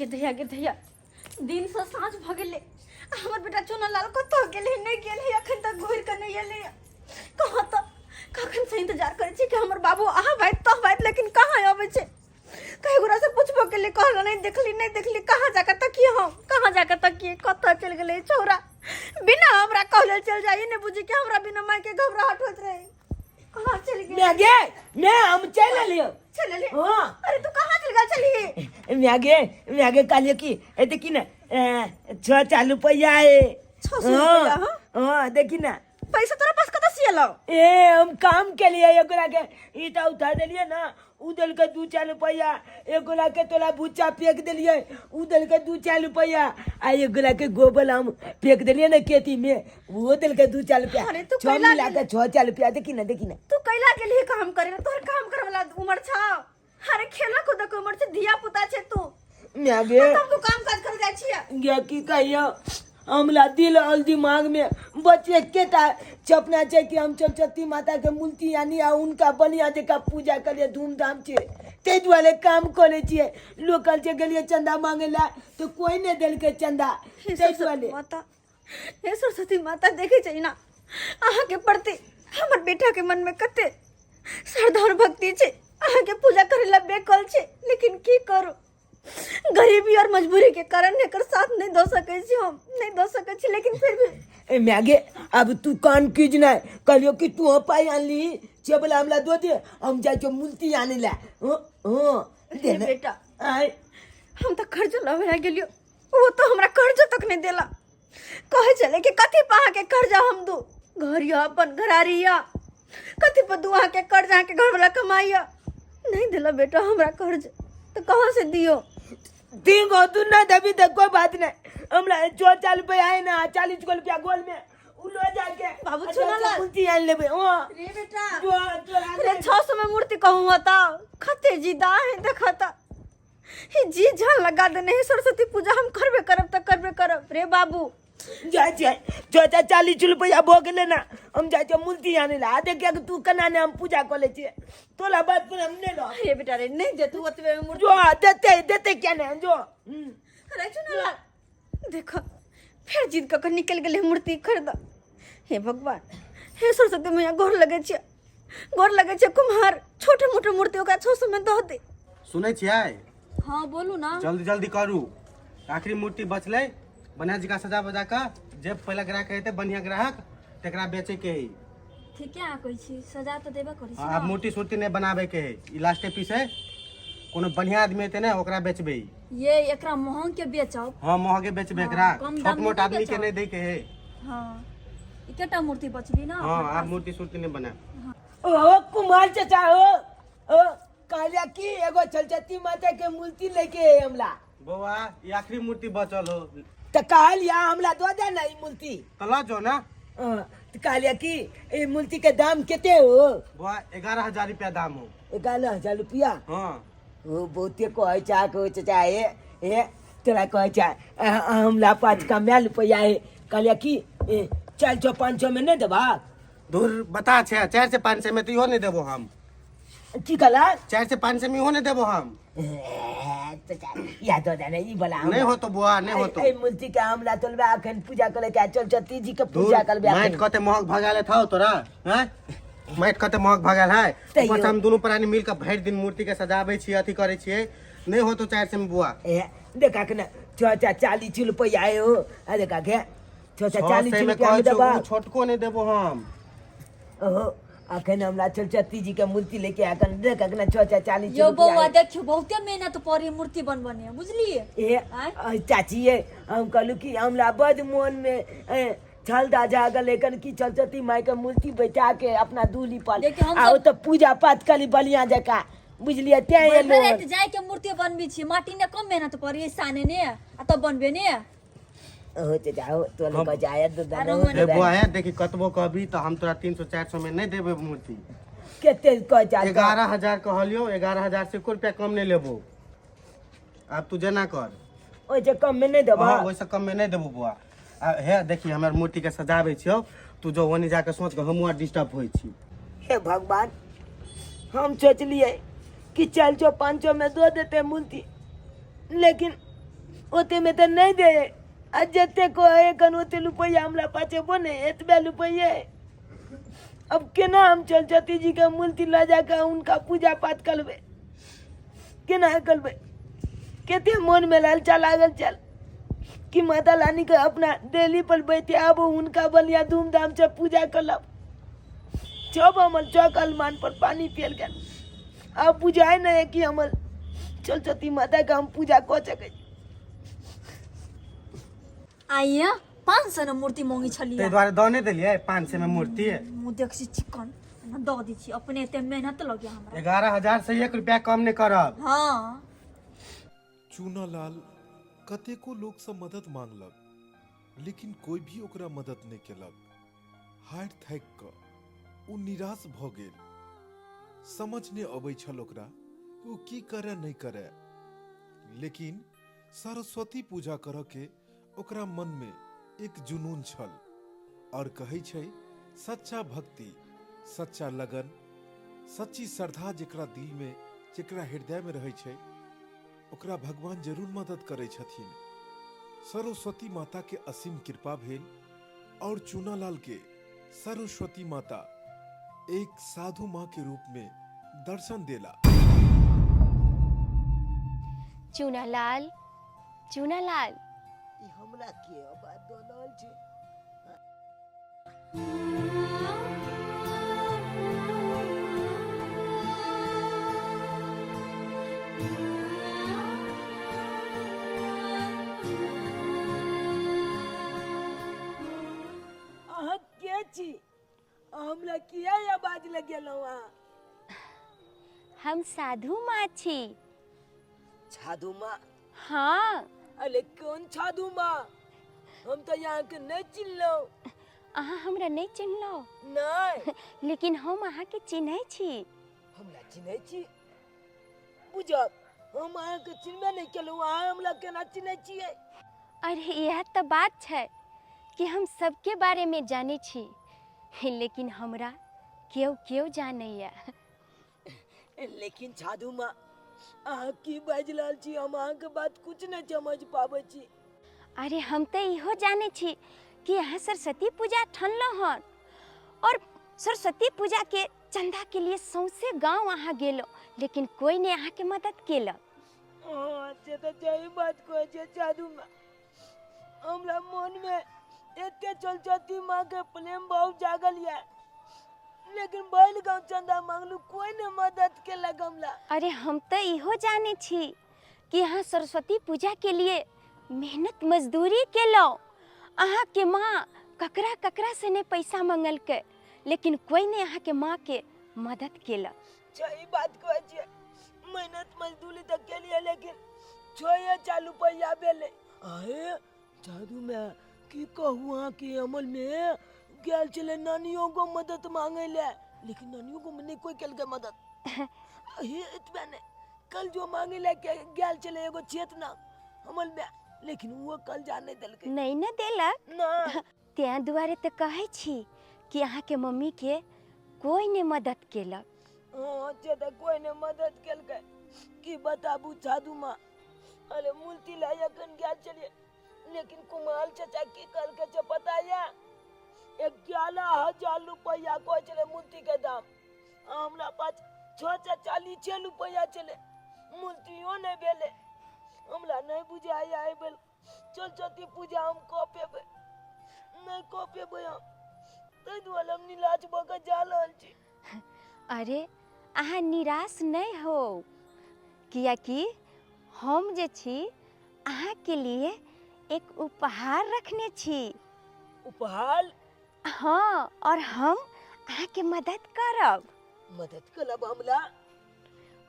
गे दैया, गे दैया, दिन से साँझ भऽ गेलै, आ हमर बेटा चुना लाल कतऽ गेलै? नहि गेलै, अखन तक घुरि कऽ नहि एलै। कहाँ तऽ कखन से इंतजार करै छी कि हमर बाबू आबैत तब, लेकिन कहाँ अबै छै? कई गोरा से पूछबो केली, कहल नहीं देखली, नहीं देखली। कहाँ जाकर तकिए हम, कहाँ जाकर तकिए? कतऽ चलि गेलै छौड़ा? बिना हमरा कहले चलि जाइए, नहीं बुझी कि हमरा बिना माय के घबराहट होइत रहे। कहाँ चलि गेलै? मैं गे, मैं हम चल लियो। चलि गेलै? हाँ। अरे, तू कहाँ चलि गेल छलही? मैं गे, मैं गे, कहलियो कि ए देखी ना, छह चार रुपया है। 600 रुपया, हाँ? हाँ, देखी ना। पैसा तोरा पास कतऽ से एलौ? ए, हम काम के लिए एगोरा के ईटा उठा देलिए ना, उ देलकै 2-4 रुपया। एगोरा के तोरा भुच्चा फेंक देलिए, उ देलकै 2-4 रुपया। आ एगोरा के गोबर हम फेंक देलिए ना खेती में, वो देलकै 2-4 रुपया। अरे, तू छह कैला मिला के 6-4 रुपया। देखी ना, देखी ना। तू कैला गेलही काम करे? तोहर काम करे वाला उम्र छौ? अरे, खेला कूद के उम्र छै, धिया पुता छै तू। मैं गे, तब तू काम काज कर जाइ छियै? गे, की कहियो, हमरा दिल और दिमाग में बस एकेटा सपना छै कि हम सरस्वती माता के मूर्ति आनी आ उनका बढ़िया जकाँ पूजा करिए धूमधाम से। ताहि दुआरे काम करै छियै। लोकल से गेलियै चंदा मांगे ला तो कोई नहीं देलकै चंदा। हे ताहि सरस्वती दुआरे। माता, हे सरस्वती माता, देखे छै ना, अहाँ के प्रति हमर बेटा के मन में कते श्रद्धा और भक्ति छै। अहाँ के पूजा करे ला बेकल छै, लेकिन की करू, गरीबी और मजबूरी के कारण एकर साथ नहीं दऽ सकै छी, हम नहीं दऽ सकै छी, लेकिन फिर भी। ए मैगे, अब तू कान कीज नहीं। कहलियो कि तू पाई आनली छे बोला हमरा दो दे, हम जाइ छियो मूर्ति आने ला। हाँ हाँ, दे हे ने। बेटा। आय। हम तऽ कर्ज लवे ला गेलियो, वो तो हमरा कर्ज तक नहीं देला। कहे चले कि कथी पर अहाँके कर्जा हम दू? घर यऽ, अपन घरारी यऽ, कथी पर दू अहाँके कर्ज? अहाँके घर वाला कमाई यऽ। नहीं देला बेटा हमरा कर्ज, तो कहाँ से दियो? तीन गो तू ना देबी तो कोई बात नहीं, हमरा जो 4 रुपया है ना, 40 गो रुपया गोल में उ लो जाके बाबू, आ चुना जाके लाल। मूर्ति आन लेबे। हाँ। रे बेटा। जो जो। अरे, 600 में मूर्ति कहूँ होता? खते जिदा है, देखता ही जी जान लगा देने है। सरस्वती पूजा हम करबे करब तऽ करबे करब रे बाबू। जाइ छियै, चौथा 40 रुपया भऽ गेलै ने, हम जाइ छियै मूर्ति आनै लए। आ देखिए कि तू केना ने, हम पूजा कऽ लै छियै, तोला बात पर हम नहि रहब। रे बेटा रे, नहीं दे तू ओतबे में मूर्ति। जो देते देते क्या नहीं, जो अरे चुनालाल, देखो, फेर जिद कऽ के निकलि गेलै मूर्ति खरीद। हे भगवान, हे सरस्वती मैया, गोर लगै छियै, गोर लगै छै। कुम्हार छोटे मोटे मूर्ति ओकरा 600 में दऽ दे। सुनै छियै? हाँ, बोलू ना। जल्दी जल्दी करू, आखिरी मूर्ति बचलै। बढ़िया जकाँ सजा बजा कऽ जे पहिला ग्राहक हेतै, बढ़िया ग्राहक, तकरा बेचैके है। ठीके अहाँ कहै छी, सजा तऽ देबे करै छी। हाँ, आब मूर्ति सूर्ति नहि बनाबैके है, ई लास्टे पीस है। कोनो बढ़िया आदमी हेतै ने, ओकरा बेचबै। ये एकरा महंग के बेचब। हाँ, महगे बेचबै एकरा। कम छोट दाम में मोट नहि आदमी के बेचब। नहि दैके है। हाँ, एकेटा मूर्ति बचली ना। हाँ, आब मूर्ति सूर्ति नहि बनायब। ओ कुमार चाचा, ओ ओ कहलिया कि एगो सरस्वती माता के मूर्ति लेके है हमरा। बौआ, ई आखिरी मूर्ति बचल हो। तऽ कहलिया हमरा दऽ दे ना ई मूर्ति। तऽ लऽ जो ना। हाँ, तऽ कहलिया कि ई मूर्ति के दाम कते हो? बौआ, 11,000 रुपया दाम हो। 11,000 रुपया? हाँ। ओ बहुते कहै छै कहै चाचा, हे हे, तोरा कहै छै, हमरा पाँच कमायल रुपया है। कहलिया कि ए, 400 500 में नहि देबा? दूर बता छै, 400 500 में तऽ इहो नहि देबो हम। की कहला? 400 500 में इहो नहि देबो हम। ए, चाचा, या दऽ दे ने ई वाला हमरा। नहि होतो बौआ, नहि होतो। एहि मूर्ति के हमरा तोलबा अखन पूजा करे के सरस्वती जी के दूर पूजा करबे माटि अखन। कते महग भऽ गेल हौ तोरा हैं? माटि कते महग भऽ गेल है। तैयो। ऊपर से हम दुनू प्राणी मिल कऽ भरि दिन मूर्ति के सजाबै छियै, अथी करै छियै। नहि होतो 400 में बौआ। ए, देखा के ने, छः चार 40 रुपया आयो हो। आ देखा के छः चार छओ 40 सए में रुपया कहै में छियौ, देबा। उ छोटको नहि देबो हम। ओहो, अखन हमरा सरस्वती जी के मूर्ति लेके अखन देख अखन छः चार 40 यौ रुपया बौआ आयो। देखियौ, बहुते मेहनत पड़े मूर्ति बनबने, बुझलियै? ए आँय? चाची, ये हम कहलू कि हमरा बड मोन में ए, छल दा जागल एखन कि सरस्वती माई के मूर्ति बैठा के अपना दूली पर देखियौ, हम आ सब- ओ तऽ पूजा पाठ करी बढ़िया जकाँ, बुझलियै? तें एलहुँ। राति जाय के मूर्ति बनबै छी, माटी ने कम मेहनत पड़े साने ने आ तब बनबे ने। ओ चाचा हो तो लोग जाय तो आरो मने- हे बौआ, हे देखी, कतबो कहबी तऽ हम तोरा 300 400 में नहि देबै मूर्ति। कते कह चाचा? 11,000 कहलियौ, 11,000 से एको रुपया कम नहि लेबो। आब तू जेना कर। ओहिसँ कम में नहि देबा? हाँ, ओहिसँ कम में नहि देबो बौआ। आ हे देखी, हमर मूर्ति के सजाबै छियौ, तू जो ओनी जाके सोच के, हमहूँ आर डिस्टर्ब होइ छी। हे भगवान, हम सोचलिए कि 400 500 में दो देते मूर्ति, लेकिन ओतेमे तऽ नहि दे आ जते कहै एखन ओते रुपैआ हमरा पास हेबो नहि, एतबे रुपैए। अब केना हम चलचती जी के मूर्ति लऽ जाके हुनका पूजा पाठ करबै, केना करबै? कते मोनमे लालचा लागल छल कि माता रानी के अपना देली पर बैठे आब हुनका बढ़िया धूमधाम से पूजा करब। सब हमर चौक अलमान पर पानी पियल गेल। अब बुझाय नहीं है कि हमर सरस्वती माता के हम पूजा कऽ सकै छी। आइए 500 ने मूर्ति मांगी छलियै। ताहि दुआरे दऽ नहि देलियै 500 मे मूर्ति। मुँह देख छी चिकन एना दऽ दै छी, अपने एते मेहनत लगैया हमरा। 11,000 से 1 रुपया कम नहि करब। हाँ। चूनालाल कतेको लोकसँ मदद मांगलक, लेकिन कोई भी ओकरा मदद नहि केलक। हारि थाकि कऽ ओ निराश भऽ गेल। समझ नहि अबै छल ओकरा कि ओ की करए नहि करए, लेकिन सरस्वती पूजा करऽ के ओकरा मन में एक जुनून छल। और कहै छै सच्चा भक्ति, सच्चा लगन, सच्ची श्रद्धा जेकरा दिल में, जेकरा हृदय में रहै छै, ओकरा भगवान जरूर मदद करै छथिन। सरस्वती माता के असीम कृपा भेल और चूनालाल के सरस्वती माता एक साधु माँ के रूप में दर्शन देला। चूनालाल, चूनालाल। ई हमरा के आवाज दऽ रहल छै? अहाँ के छी? हमरा किया आवाज लगेलहुँ अहाँ? हम साधु माँ छी। साधु माँ? हाँ। अरे कौन साधु माँ? हम तो यहाँ के नहीं चिन्हलहुँ। अहाँ हमरा नहीं चिन्हलहुँ? नहीं। लेकिन हम अहाँ के चिन्है छी। हमरा चिन्है छी? बुझब हम अहाँ के चिन्हबे नहीं केलहुँ, अहाँ हमरा केना चिन्है छियै? अरे इएह तऽ बात छै कि हम सबके बारे में जानै छी, लेकिन हमरा केओ केओ जानैया। लेकिन साधु माँ अहाँ की बाजि रहल छी? हम अहाँके बात कुछ नहीं समझ पाबै छी। अरे हम तऽ इहो जानै छी कि अहाँ सरस्वती पूजा ठनलहुँ हन और सरस्वती पूजा के चंदा के लिए सौंसे गांव अहाँ गेलो, लेकिन कोई ने अहाँ के मदद केलक। हाँ, से तऽ सही बात कहै छै साधु माँ। हमरा मन में एते सरस्वती माँ के प्रेम बहुत जागल ये, लेकिन बैल गांव चंदा मांगलू, कोई ने मदद केलक हमरा। अरे हम तऽ इहो जानै छी कि अहाँ सरस्वती पूजा के लिए मेहनत मजदूरी केलहुँ। अहाँ के माँ ककरा ककरा से नहीं पैसा मंगलकै, लेकिन कोई नहीं अहाँ के माँ के मदद केलक। सही बात कहै छियै, मेहनत मजदूरी तऽ केलियै, लेकिन 6-4 रुपैआ भेलै। अहे जादू में की कहू अहाँ के, अमल में गेल छलै नानियो को मदद मांगे ले, लेकिन नानियो को नहीं कोई केलकै मदद। अहे एतबे नहीं, कल जो मांगे ले गेल छलै एगो चेतना अमल में, लेकिन वो कल जा नहीं देलकै। नहीं ने देलक? ना। तें दुआरे तऽ कहै छी कि अहाँ के मम्मी के कोई ने मदद केलक। हाँ, से तऽ कोई ने मदद केलकै। की बताबू साधु माँ, अरे मूर्ति लाय अखन गेल छलियै, लेकिन कुमार चाचा की कहलकै से पता ये? 11,000 रुपैआ कहै छलै मूर्ति के दाम। आ हमरा पास 646 रुपैआ छलै, मूर्तियो नहि भेलै। हमरा नहि बुझाइया एहि बेर सरस्वती पूजा हम कऽ पेबै नहि कऽ पेबै हम, ताहि दुआरे हम निराश भऽ कऽ जा रहल छी। अरे अहाँ निराश नहीं हो, कियाकि हम जे छी अहाँ के लिए एक उपहार रखने छी। उपहार? हाँ, और हम अहाँ के मदद करब। मदद करब हमरा?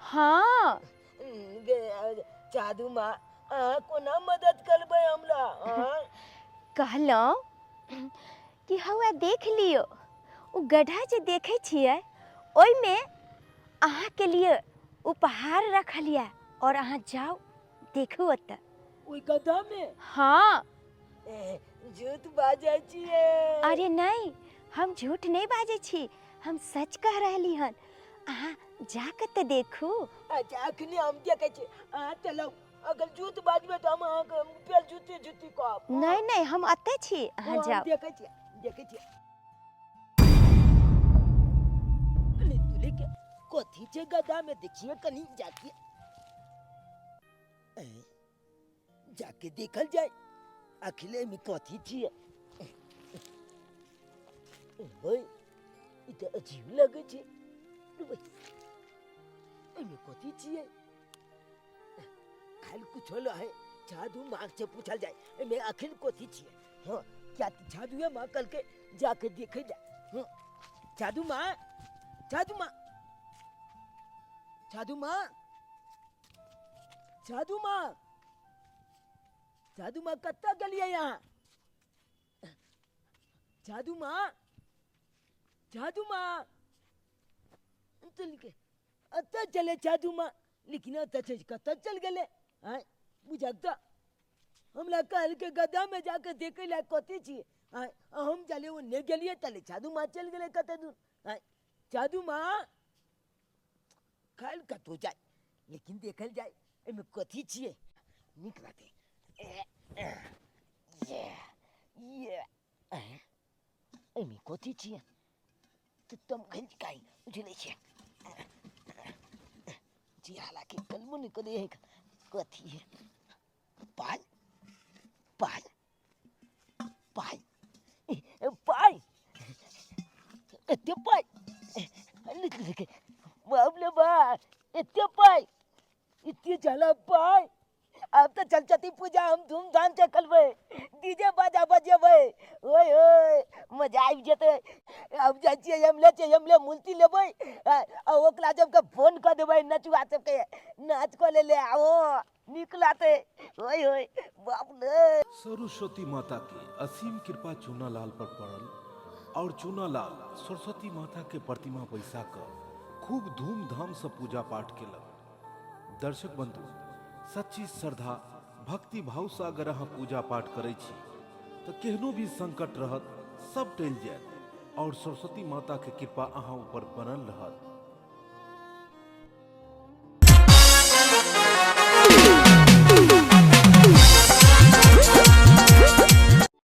हाँ। गे जादू माँ, अहाँ कोना मदद करबै हमरा? आँय? कहलहुँ कि हौआ देख लियौ, ओ गड्ढा जे देखै छियै ओहिमे अहाँके लिए उपहार रखल यऽ, और अहाँ जाउ देखू ओतऽ। ओहि गड्ढामे? हाँ। ए, झूठ बाजै छियै। अरे नहीं, हम झूठ नहीं बाजै छी, हम सच कह रहली हन। अहाँ जाके तऽ देखू। अच्छा अखने हम देखै छी, अहाँ चलू। अगर झूठ बाजबै तऽ हम अहाँके झूठी झूठी कहब। नहि नहि, हम एतै छी, अहाँ हम जाउ। देखै छियै, देखै छियै। अरे तुले के कथी छै गदा में, देखिए कनी जाके। ऐं, जाके देखल जाय अखिले में कथी छियै। ओए, ई तऽ अजीब लगै छै। ओए, एहिमे कथी छियै? खाली कुछो है जादू माँ से पूछल जाय, एहिमे अखिल कथी छियै। हाँ, क्या जादुए माँ कल के जाके देखे जाय। हाँ, जादू माँ, जादू माँ, जादू माँ, जादू माँ, जादू माँ, कतऽ गेलियै यहाँ? जादू माँ, जादू माँ, चल के अतऽ चले जादू माँ, लेकिन अतऽ छै कतऽ चल गेलै? आँय, बुझक तऽ हमरा कहलकै गद्दा में जाके देखे ला कथी छियै। आँय, आ हम जाले ओन्ने गेलियै तले जादू माँ चलि गेलै कतऽ दूर। आँय, जादू माँ खायल कतहु जाय, लेकिन देखल जाय एहिमे कथी छियै, नीक रहतै। ये ये, एहिमे कथी छियै? तऽ तम खैल काई बुझले छियै जी, हालांकि कलमो नहि करै है। कथी है? पाइ, पाइ, पाइ, पाइ, एते पाइ! बाप रे बा, एते पाइ, एते जाला पाइ! अब तऽ सरस्वती पूजा हम धूमधाम से करबै, डीजे बाजा बजेबै। ओए ओए, मजा आबि जेतै। अब जाइ छियै, हम ले छियै, हम ले मूर्ति लेबै आ ओकरा सबके फोन कऽ देबै, नचुआ सबके नाच कऽ ले ले आओ, नीक लागतै। ओए ओए, बाप रे! सरस्वती माता के असीम कृपा चूनालाल पर पड़ल और चूनालाल सरस्वती माता के प्रतिमा बैसा कऽ खूब धूमधाम से पूजा पाठ केलक। दर्शक बंधु, सच्ची श्रद्धा भक्ति भाव से अगर अहाँ पूजा पाठ करै छी तऽ केहनो भी संकट रहत सब टलि जायत और सरस्वती माता के कृपा अहाँ ऊपर बनल रहत।